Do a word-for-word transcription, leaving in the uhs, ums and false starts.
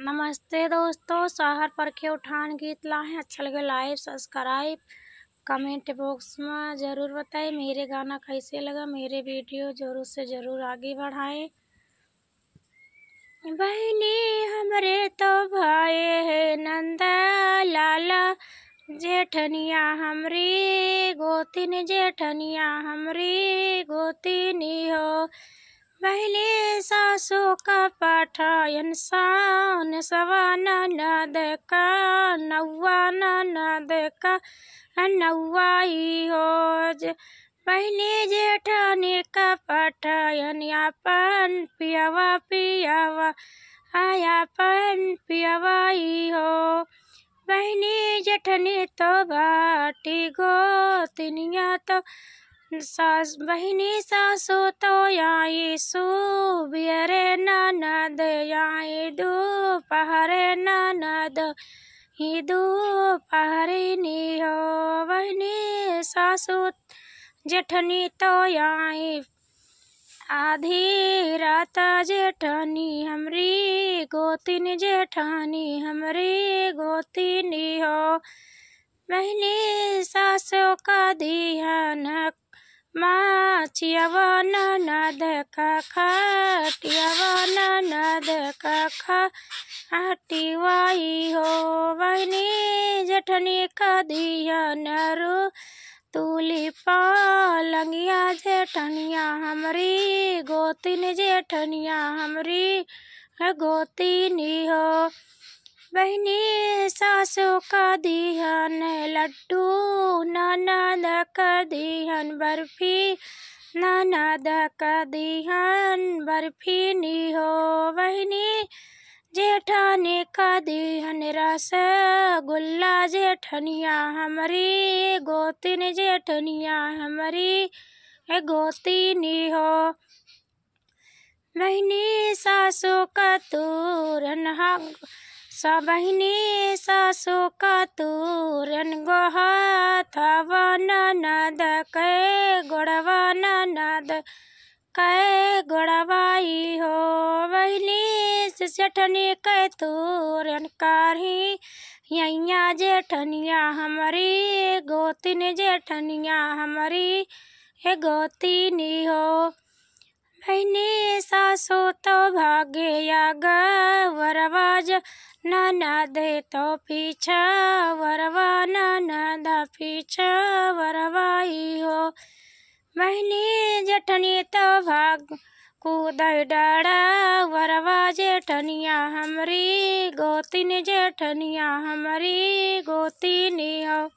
नमस्ते दोस्तों, साहर परखे उठान गीत लाए हैं। अच्छा लगे like, subscribe, comment box में जरूर बताएं। मेरे गाना कैसे लगा, मेरे video जरूर से जरूर आगे बढ़ाएं। बहिनी हमरे तो भाई है नंदा लाला, जेठनिया हमरी गोतिन, जेठनिया हमरी गोतिनी हो। बहिनी सासू का पठायन सान सवा ननद का नौवा, ननद का नौवा ई हो। ज-, बहिनी जेठानी का पठायन आपन पियवा, पियवा, आ आपन पियवा ई हो। बहिनी जेठनी तो बाटी गोतिनिया तो सास, बहिनी सासू तो आई सुबियरे ननद आई दुपहरे ननद ही दुपहरिनी हो। बहिनी सासू जेठनी तो आई आधी रात जेठानी हमरी गोतिन, जेठानी हमरी गोतिनी हो। बहिनी सासू का दिहन माचियवा ननद का खटियवा, ननद का खटिवा ई हो। बहिनी जेठनी का दिहन रू तुली पलंगिया, जेठनिया हमरी गोतिन, जेठनिया हमरी गोतिनी हो। बहिनी सासू का दिहन लड्डू, ननद का दिहन बर्फी, ननद का दिहन बर्फिनी हो। बहिनी जेठानी का दिहन रसगुल्ला, जेठनिया हमरी गोतिन, जेठनिया हमरी गोतिनी हो। बहिनी सासू का तूरन हग, सा बहिनी सासू का तूरन गोहा थावा ननद के गोड़वा, ननद के गोड़वा ई हो। बहिनी जेठनी के तूरन कारही यैया, जेठनिया हमरी गोतिन, जेठनिया हमरी गोतिनी हो। बहिनी सासू तो भागे आगा वरवा ज-, ननद तो पीछा वरवा, ननद पीछा वरवा ई हो। बहिनी जेठनी तो भाग कूदे डाड़ा वरवा, जेठनिया हमरी गोतिन, जेठनिया हमरी गोतिनी हो।